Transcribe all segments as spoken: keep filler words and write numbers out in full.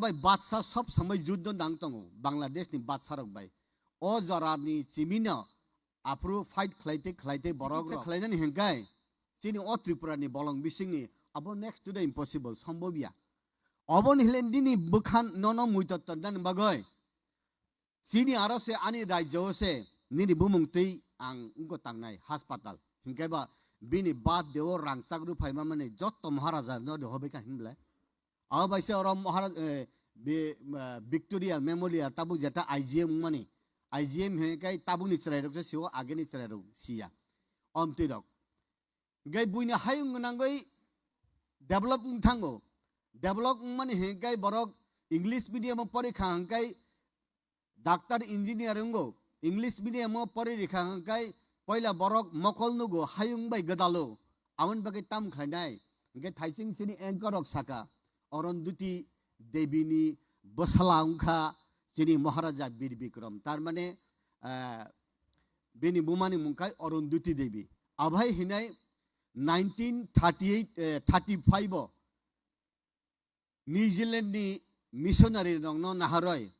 Bai batsa sob samai juddo nang tongo Bangladesh ni batsa rok bai. O jora ni chimino aphuru fight khlai tei khlai tei borok rok khlainani hingkai chini o Tripura ni bolong bising ni abo next to the impossible, sombobya. Obo ni hile nini bwkhan nono muitot tonnani bagwi. Chini aro se ani rajyo se nini bumung twi ang wngkha tangnai hospital. Hinkhe ba bini birthday o rangchak rw phaima mani jotto Maharaja no de hobai kha hinble. Abo bai se oro Maharaja, eh, bi-, eh, Victoria Memorial tabuk jeta I G M wngmani. I G M hinkhe tabukni chwrairok se sio, ageni chwrairok siya. Omtwi rok. Hinkhe buini hayung gwnangwi develop wng thango. Develop wngmani hinkhe borok English medium o porikha hinkhe doctor, engineer wngo. English medium o pori rikha hinkhe poila borok mokol nugo hayung bai gwdalo. Aboni bagwi tam khlainai. Hinkhe thaising chini anchor rok saka, Arundhati Devi ni bwsala wngkha chini Maharaja Bir Bikram. Tar mane, eh, bini bumani mung khai Arundhati Devi. Abhai hinai nineteen thirty-eight, eh, thirty-five o New Zealand ni missionary rokno naharoi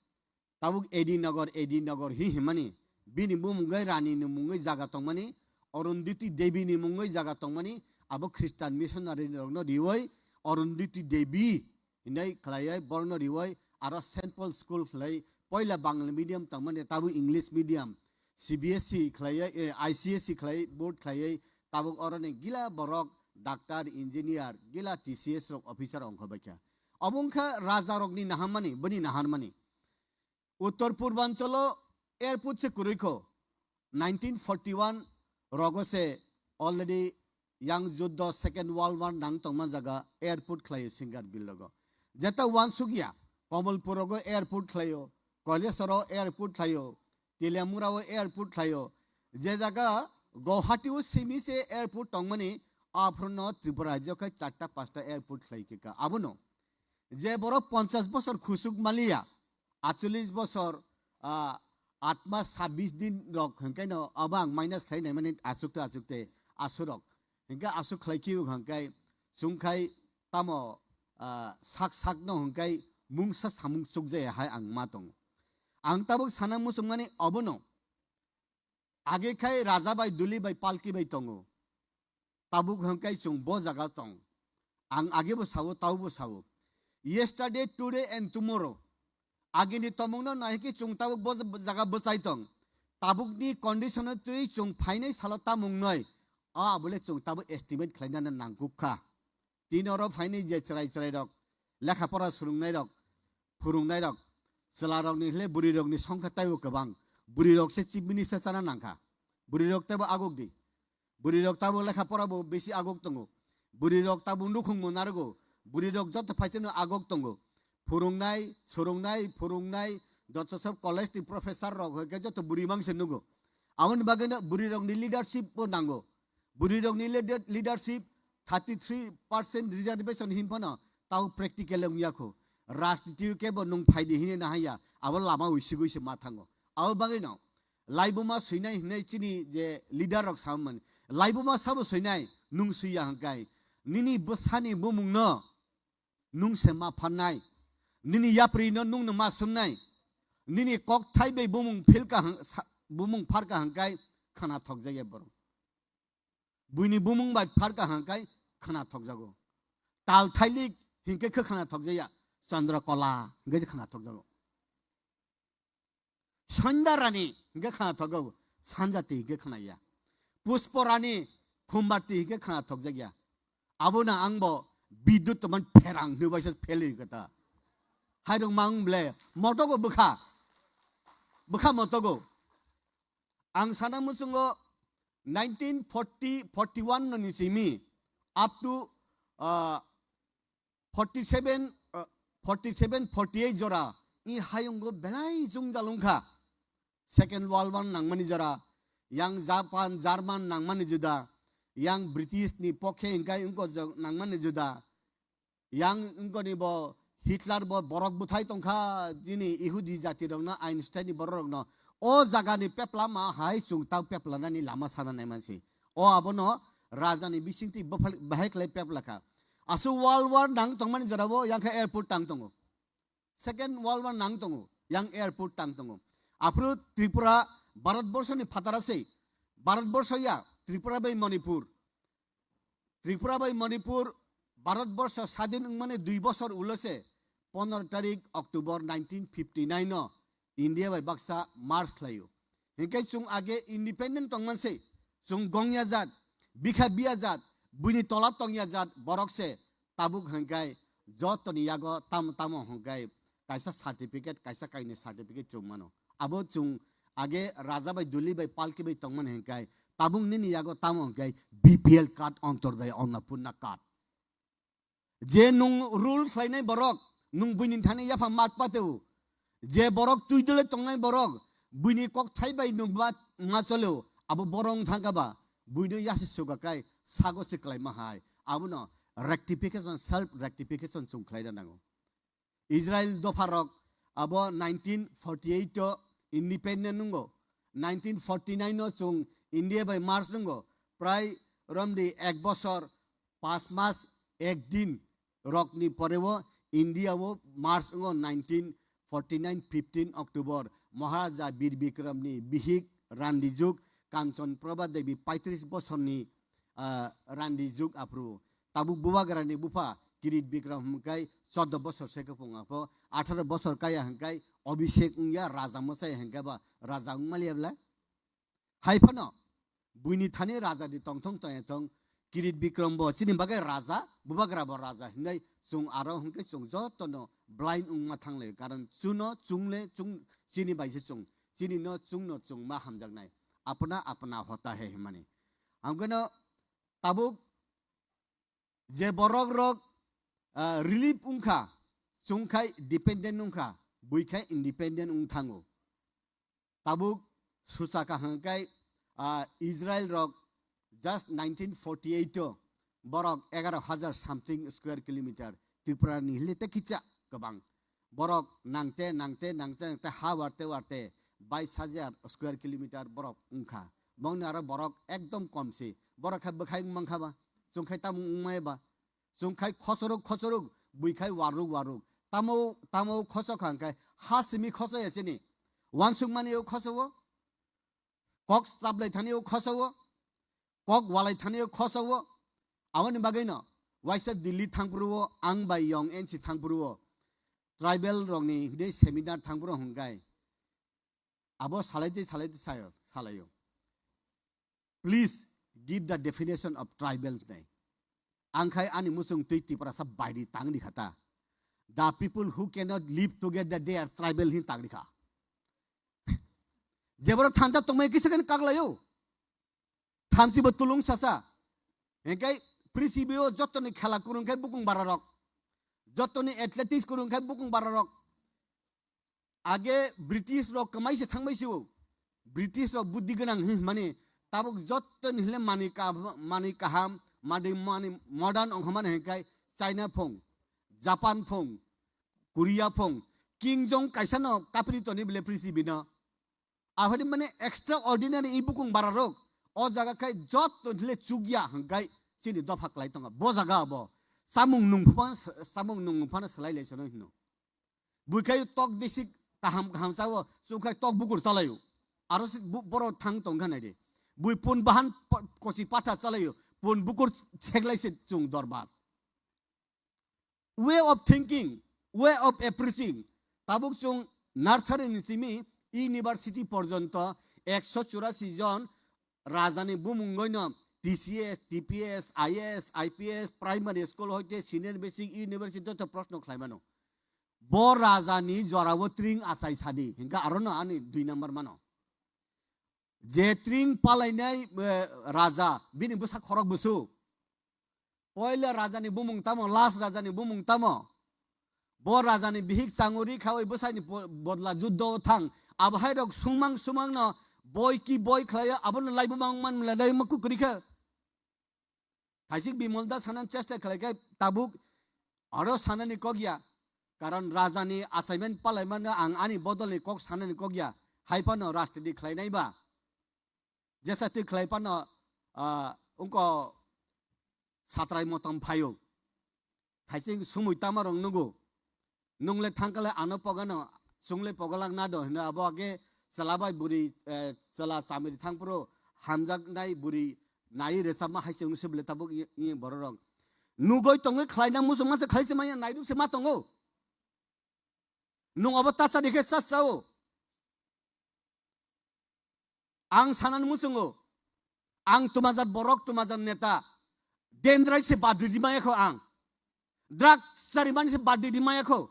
tabuk A D Nagar, A D Nagar hi himani, bini bumung gai rani ni mungwi jaga tongmani, Arundhati Devi ni mungwi jaga tongmani, abo Christian missionary rokno rioi Arundhati Devi hinai khlaioi borokno rioi aro Saint Paul School khlai poila Bangla medium tongmani tabuk English medium, C B S E khlaioi, eh, I C S E khlai board khlaioi tabuk oroni gila borok doctor, engineer, gila T C S rok officer ongkha baikha. Obo wngkha raja rokni naharmani, bini naharmani. Uttor Purbanchalo airport se kwrwi kho. Nineteen forty-one rogo se already yang juddo Second World War nang tongma jaga airport khlaio Singarbil rogo. Jeta wansukya, Komolpur rogo airport khlaio, Koilesoro airport khlaio, Teliamura o airport khlaio. Je jaga Guwahati o simi se airport tongmani, aphuru no Tripura rajyo khai charta pasta airport khlai kha. Abono je borok ponchash bosor khusuk maliya, atchollish bosor, ah, aat mas sabbish din rok hwnkhe no abo ang minus khlai nai mani asuk te asuk te asuk rok. Hwnkhe asuk khlai khiyo hwnkhe chwng khai tamo, ah, sak sak no hwnkhe mungsa samung chukjaya hai ang ma tongo. Ang tabuk sana muchungmani obono. Age khai raja bai duli bai palki bai tongo. Tabuk hwnkhe chwng bo jaga tong. Ang age bo sao, tau bo sao. Yesterday, today and tomorrow. Agini tomungno nai khe chwng tabuk bo jaga bwchai tong. Tabukni condition-o twi chwng phainai salo tamung noi. O abole chwng tabuk estimate khlainani nangkuk kha. Tini oro phainai je chwrai chwrai rok, lekha pora swrwngnai rok, phwrwngnai rok, chwla rokni hwle bwrwi rokni songkha taibo kwbang. Bwrwi rok se chief minister chana nangkha. Bwrwi rok taibo aguk di. Bwrwi rok taibo lekha pora bo bisi aguk tongo. Bwrwi rok taibo nukhung mo narugo. Bwrwi rok joto phaisano aguk tongo. Phwrwngnai, swrwngnai, phwrwngnai, joto sob college ni professor rok hwnkhe joto bwrwi mangse nugo. Aboni bagwino bwrwi rokni leadership bo nango. Bwrwi rokni leader-, leadership thirty three percent reservation hin phano tau practical wngya kho. Rajniti kebo nwng phaidi hinwi nahaya, abo lama uisigwi se ma thango. Abo bagwino laibuma swinai hinwi chini je leader rok samani. Laibuma sabo swinai, nwng swiya hwnkhe. Nini bwsani bumungno nwng se ma phannai. Nini yaprino nwngno ma sumnai. Nini kokthai bai bumung philka hwn-, sa-, bumung pharka hwnkhe khana thokjakya borok. Buini bumung bai pharka hwnkhe khana thokjago. Tal thailik hinkhe khe khana thokjaya. Chandra kola hinkhe khana thokjago. Sandar rani hinkhe khana thokjago. Sanjati hinkhe khana ya. Puspo rani, Khumbarti hinkhe khana thokjakya. Abono angbo bidut toman pherang hinwi waisa pheli kata. Hairok mang ble motogo bwkha. Bwkha motogo. Ang sana muchungo nineteen forty, forty-one no ni simi up to, ah, forty-seven, ah, forty-seven, forty-eight jora i hayungo belai jwngjal wngkha. Second World War nangmani jora, yang Japan, German nangmani juda, yang British ni pokhe hingkai wngko jok nangmani juda, yang wngkoni bo Hitler bo borok bwthai tongkha, jini Ihudi jati rokno, Einstein ni borok rokno. O jaga ni pepla ma hai chwng tau pepla nani lama sana nai mansi. O abono raja ni bisingtwi bwphal-, bahai khlai pepla kha. Aswk World War nang tongmani jora bo yang khe airport tang tongo. Second World War nang tongo, yang airport tang tongo. Aphuru Tripura Bharat Borso ni phatara sei, Bharat Borso ya, Tripura bai Manipur. Tripura bai Manipur Bharat Borso sadin wngmani dui bosor ulo se, pondro tarik October nineteen fifty nine no India bai baksa merge khlaio. Hinkhe chwng age independent tongman sei, chwng gongya jat, bikha biya jat, buini tola tongya jat borok se, tabuk hinkhe jotoni yago tam-, tamo hinkhe kaisa certificate, kaisa kaini certificate chwng mano. Abo chwng age raja bai duli bai palki bai tongmani hinkhe tabuk nini yago tamo hinkhe B P L card, Antyodaya, Annapurna card. Je nwng rule khlainai borok, nwng buini thani yapha mat pateo. Je borok twi dole tongnai borok, buini kok thai bai nwng ma, ma choleo, abo borok wng thangkha ba, buino yasi suga kai, sago se khlaima hai. Abono rectification, self rectification chwng khlaina nango. Israel dopha rok abo nineteen forty eight o independent nungo, nineteen forty nine o chwng India bai merge nungo, prai romdi ek bosor pas mas ek din rokni poreo India o merge wngo nineteen forty nine fifteen October Maharaja Bir Bikram ni bihik Randi Juk Kanchan Prabha Devi paitris bosorni, ah, Randi Juk aphuru. Tabuk Bubagrani bupha Kirit Bikram hwnkhe chordo bosor se kwpwng apho, atharo bosor kaya hwnkhe Abhishek wngya raja mwchai hwnkhe ba raja wngmaliya bwle. Hai phano buini thani raja di tongthong tongya thong, Kirit Bikram bo chini bagwi raja, Bubagra bo raja hinwi chwng aro hwnkhe chwng jotono blind wngma thanglai, karon chuno chwngle chwng chini bai se chwng, chini no chwngno chwng ma hamjaknai, apna apna hota hai hwnmani. Hwnkhe no tabuk je borok rok, ah, relief wngkha, chwng khai dependent wngkha, bui khai independent wng thango. Tabuk suchaka hwnkhe, ah, Israel rok just nineteen forty eight o borok egaro hajar something square kilometer, Tripura ni hile te kicha kwbang. Borok nangte, nangte, nangte, nangte ha warte, warte bais hajar square kilometer borok wngkha. Bongni aro borok ekdom kom se. Borok khe bwkhai wng mankha ba, chwng khai tamo wng maya ba. Chwng khai khochorok, khochorok, bui khai waruk, waruk. Tamo, tamo khochok kha hwnkhe ha simi khochaya chini. Wansuk mani o khocho o. Kok chaplai thani o khocho o. Kok walai thani o khocho o. Aboni bagwi no waisa Delhi thangphuru o, ang bai yong N C thangphuru o. Tribal rokni hwdai seminar thangphuru hwnkhe. Abo salai tei salai tei sayo, salaio. Please give the definition of tribal hwnwi. Ang khai ani muchung twi Tiprasa bairi tangri kha ta. The people who cannot live together, they are tribal hin tangri kha. Jeboro thansa tongmai kisa kani kaklaio. Thamsi bo tulung sasa. Hengkai prithibi o jotoni khela kurung khai bukung bararok. Jotoni athletics kurung khai bukung bararok. Age British rok kwmai se thangbai se o. British rok buddhi gwnang hin mani tabuk jotto ni hile mani ka-, mani kaham, mani, mani modern ongkha mani hingkai China phung, Japan phung, Korea phung, King Jong kaisa no kapri toni bile prithibi no. Aphani mani extraordinary i bukung bara rok o jaga khai jotto ni hile chukya hingkai chini dopha klai tonga. Bo jaga bo samung nung phano, samung nung phano swlai lai sano hino. Buikhai tok desik kaham kaham chao, chukkhai tok bukur chalaio. Aro se bu-, borok thang tongkha naidi. Bui pun bahan pa-, kosi patha chalaio, pun bukur seklai se chung dorbar. Way of thinking, way of approaching. Tabuk chung nursery ni simi university porjonto ekso churasi jon rajani bumung goino T C S, T P S, I A S, I P S, primary school hoite senior basic university joto proshno khlaimano. Bo rajani jorao tring achai sadi, hingke arono ani dui number mano. Je tring palainai, eh, raja, bini bwsa khorok bwswk. Poila rajani bumung tamo, last rajani bumung tamo. Bo rajani bihik changuri khawi bwsaini po-, bodla juddo thang. Abohai rok sungmang sumangno boi ki boi khlaio, abono laibumang man mlai ma kukri kha. Thaisik Bimol da sanan chesta khlai khe tabuk aro sanani kok ya. Karon rajani assignment palaimano ang ani bodolni kok sanani kok ya. Hai phano rajniti khlainai ba. Jesa twi khlai phano, ah, wngko satrai motom phaio. Thaising sumui tama rong nugo. Nung le thangkale ano pogano, chwng le pogalak na do hino abo age chwla bai bwrwi, eh, chwla chamiri thangphuru hamjaknai bwrwi nai rwchapma hai se wngse bwle tabuk i, i bororok. Nugoi tongwi khlaina muchungma se khlai se manya nairuk se ma tongo. Nung abo tacha dikhe cha chao. Ang sanani muchungo, ang tumajak borok, tumajak neta, dendrai se bad ridi maya kho ang. Drug charimani se bad ridi maya kho.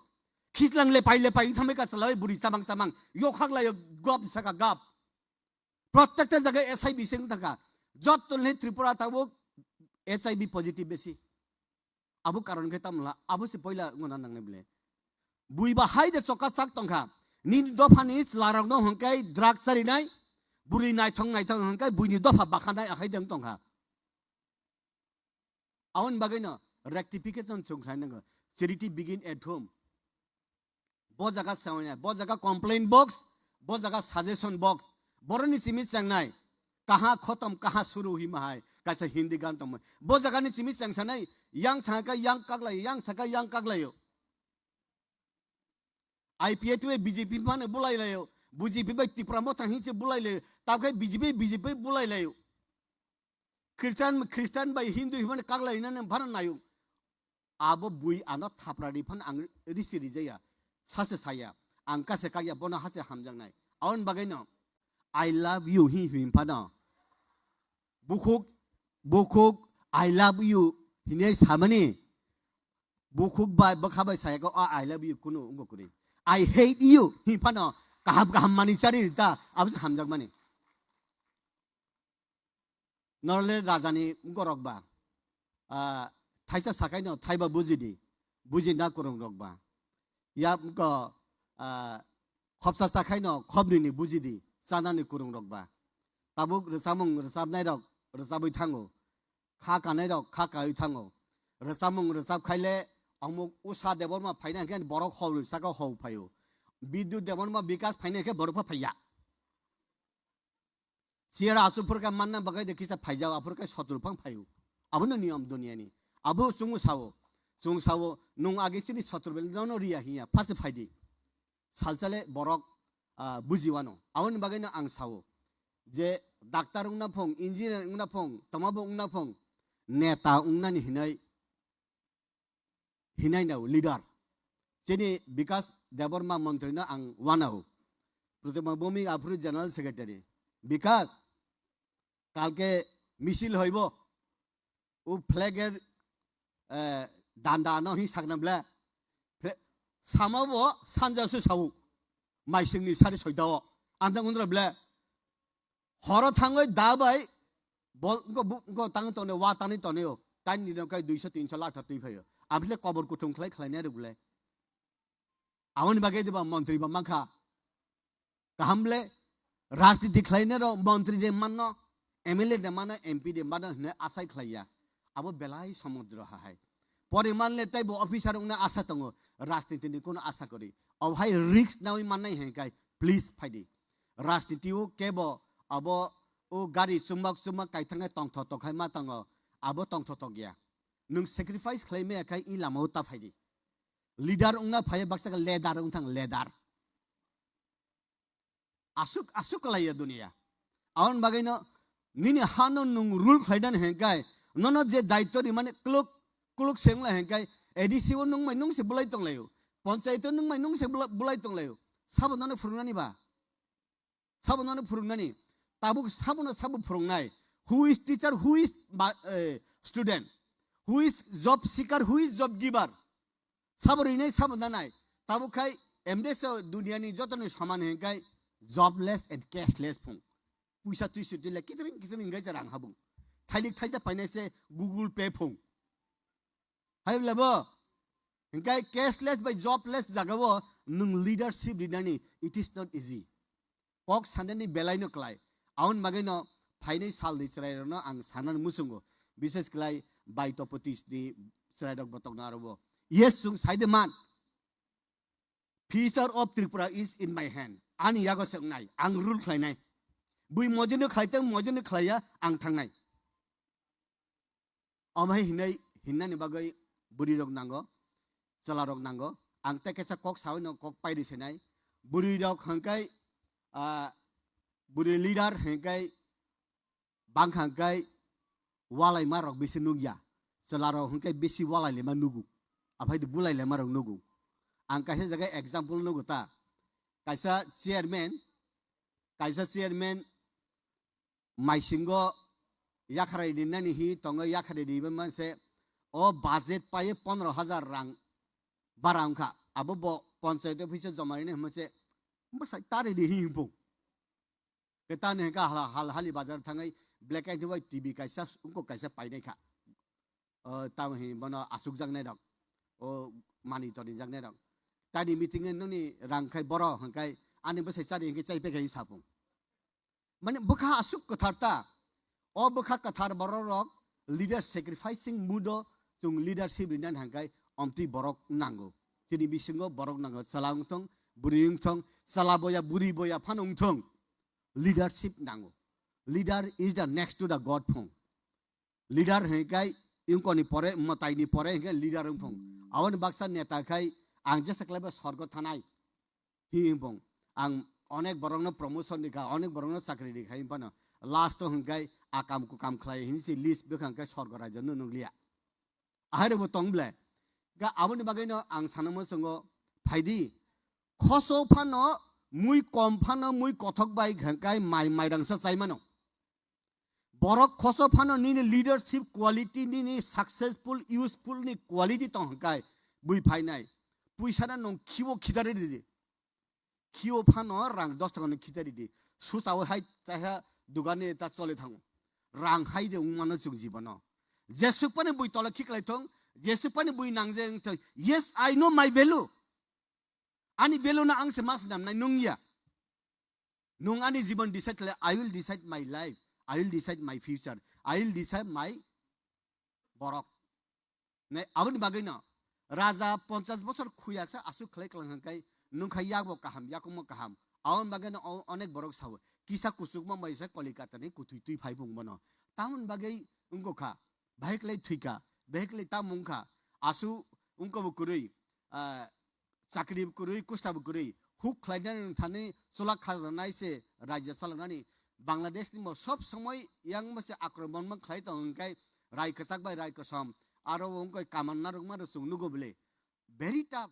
Khitlang lepai lepai wng thamai ka chalai buri chamang chamang. Yokhak layo gap saka gap. Protekta jaga S I B se wng thangkha. Jotto le Tripura tabuk H I V positive besi. Abo karon khe tamla, abo se poila wngna nangnai bole. Bui ba hai de choka chak tongkha. Nini dophani chwlarokno hwnkhai drug charinai, bwrwi naithok naithok hwnkhai buini dopha bakhanai akhai de wng tongkha. Aboni bagwino rectification chwng khlai nango. Charity begin at home. Bo jaga sawi nai, bo jaga complaint box, bo jaga suggestion box. Boroni simi chengnai, kaha khotom, kaha suru hima hai, kaisa Hindi gan tongmo. Bo jaga ni simi chengsanai, yang thangka yang kaglai, yang thangka yang kaglaio. I P F T bai B J P phano bulai laio, B J P bai Tipra Motha hinse bulai laio, tabkhe B J P, B J P bulai laio. Christian, Christian bai Hindu himani kaglai hinani phano nayo. Abo bui ano thapra ri phano ang risi rijaya. Sase saya. Ang kase kagya bono hase hamjaknai. Aboni bagwino, "I love you," hi him phano. Bukhuk, bukhuk, "I love you," hinai samani. Bukhuk bai, bwkha bai saya ko, "Ah, I love you," kunu wngkha kuni. "I hate you," hi phano. Kaham kaham mani chari ta, abo se hamjakmani. Norle rajani gorok ba, ah, thaisa sakaino thaiba bujidi, bujina kwrwng rok ba. Yabko, ah, khopsa chakhaino khopnini bujidi, chanani kwrwng rok ba. Tabuk rwchapmung rwchapnai rok rwchapwi thango, kha kanai rok kha kaiwi thango. Rwchapmung rwchap khaile amuk Usha Debbarma phaina hwnkhe borok hor saka hor phaio. Bidyu Debbarma Bikas phaina hwnkhe borok pha phaiya. Siyara asuk phurkha manna bagwi de kisa phaijao, aphurkha sotru phang phaio. Abono niyom duniyani. Abo chungo sao. Chung sao, nung agi chini sotru bel nono riya hiya, phase phaidi. Salchale borok, ah, bujiwano. Aboni bagwino ang sao. Je doctor wngna phung, engineer wngna phung, tomabo wngna phung, neta wngnani hinai hinai nao leader. Chini Bikas Debbarma montri no ang wanao. Pratima Bhowmik aphuru General Secretary. Bikas, kalke misil hoibo. O flag er, eh, danda no hi sakna ble. Fla-, sama bo sanja su sao. Maising ni sari soidao. Anta undra ble. Horo thangoi da bai bol, ngo bu-, ngo tang tone, wa tani tone o. Tani ni kai duiso tinso lakh twi phaio. Abile kobor kuthum khlai khlai ne rwgule. Aboni bagwi diba montri ba mankha. Kaham le rajniti khlai ne ro montri de manno, M L A de manno, M P de manno hne asai khlaiya. Abo belai samudro ha hai. Poriman le tei bo officer wngna asa tongo, rajniti ni kono asa kori. Obo hai risk nawi mannai hai kai, please phaidi. Rajniti o kebo abo o gari chumbak chumbak kaithang hai tongtho tok hai ma tongo, abo tongtho tok ya. Nwng sacrifice khlai maya khai i lama o ta phaidi. Leader wngna phai baksa khe leader wng thang leader. Asuk, asuk kalaiya dunia. Aboni bagwino nini hano nwng rule khlainani hengkai, nono je daityo rimani kluk, kluk se wngla hengkai, A D C o nwng bai nwng se bulai tonglaio, panchayat o nwng bai nwng se bula-, bulai tonglaio. Sabo nono phwrwngnani ba? Sabo nono phwrwngnani? Tabuk sabono sabo phwrwngnai? Who is teacher, who is ba-, eh, student? Who is job seeker, who is job giver? Sabo rinai, sabo nanai. Tabuk khai M D S o duniani jotoni saman hengkai jobless and cashless phung. Puisa twi swi twi le kitring kitring hingkai je rang habung. Thailik thaisa painai se Google Pay phung. Hai lebo. Hingkai cashless bai jobless jagao nwng leadership rinani, it is not easy. Kok sanani belai no klai. Aboni bagwi no phainai sal ni chwrai rok no ang sanani muchungo. Bishes klai bai topoti ni chwrai rok botok no aro bo. Yes, chwng sai de man. Future of Tripura is in my hand. Ani yago se wngnai. Ang rule khlainai. Bui mojino khlai tang, mojino khlaiya, ang thangnai. Omo hai hinai, hinnani bagwi bwrwi rok nango, chwla rok nango, Ang tei kaisa kok sawi no kok pairi sinai. Bwrwi rok hwnkhe, ah, bwrwi leader hwnkhe bangkha hwnkhe walaima rok bisi nukya. Chwla rok hwnkhe bisi walai lema nugo. Aphai de bulai lema rok nugo. Ang kaisa jaga example nugo ta. Kaisa chairman, kaisa chairman maisingo yakhrai rinani hi tongo, yakhrai riba manse o budget paye pondro hajar rang bara wngkha. Abo bo panchayat office o joma rini hwnse bwsai tari di hi hwnpung. Ke tani hwnka hal, hal hali bazar thangai black and white T V kaisa, wngkok kaisa painai kha. O, tamo hi bono asuk jak nai rok. O, mani toni jak nai rok. Tani meeting e noni rang khai boro hwnkai ani bwsai chari hwnkai chai pekhai sapung. Mane bwkha asuk kwthar ta. O bwkha kwthar borok rok leader sacrificing mood o chwng leadership rinani hwnkai omtwi borok nango. Chini bisingo borok nango, chwla wngthong, bwrwi wngthong, chwla boya, bwrwi boya phano wngthong. Leadership nango. Leader is the next to the God phung. Leader hwnkai ingkoni pore, mwtaini pore hwnkai leader wngphung. Aboni baksa neta khai ang jesa khlaiba sorgo thanai. Hi wngphung. Ang onek borokno promotion rikha, onek borokno chakri rikha, hinphano last o hwnkai akam kukam khlai hinwi se list bwkha hwnkai sorgo raijano nukliya. Ahairokbo tong ble. Ga aboni bagwino ang sanamo chwngo phaidi. Khoso phano mui kom phano mui kothok bai hwnkai mai mairangsa chaimano. Borok khoso phano nini leadership quality, nini successful, useful ni quality tong hwnkai bui phainai. Puisa na nong khibo khitari di. Khio phano rang dos taka no khitari di. Susawi hai taha dugani ta chole thango. Rang hai de wngmano chwng jibono. Jesuk pani bui tola khiklai thong, jesuk pani bui nangje wngthong. Yes, I know my value. Ani value na ang se mas namnai nungya. Nung ani jibon decide khlai, I will decide my life, I will decide my future, I will decide my borok. Nai aboni bagwi no raja ponchas bosor khuya se asuk khlai klang hwnkai nung khai yakbo kaham, yakumo kaham. Aboni bagwi no o-, onek borok sao kisa kuchukma bai se Kolikata ni kuthui twi phai bung bono. Tamoni bagwi wngkha, bahai khlai thwikha, bahai khlai tam wngkha, asu wngkha bo kwrwi, ah, chakri bo kwrwi, kusta bo kwrwi, huk khlainani thani chwla khajaknai se raijyo chaloknani. Bangladesh ni bo sob somoi yang bo se akromon ma khlai tong hwnkai rai kwchak bai rai kosom, aro bo wngkha kaman narwkma rw chwng nugo bwle. Very tough.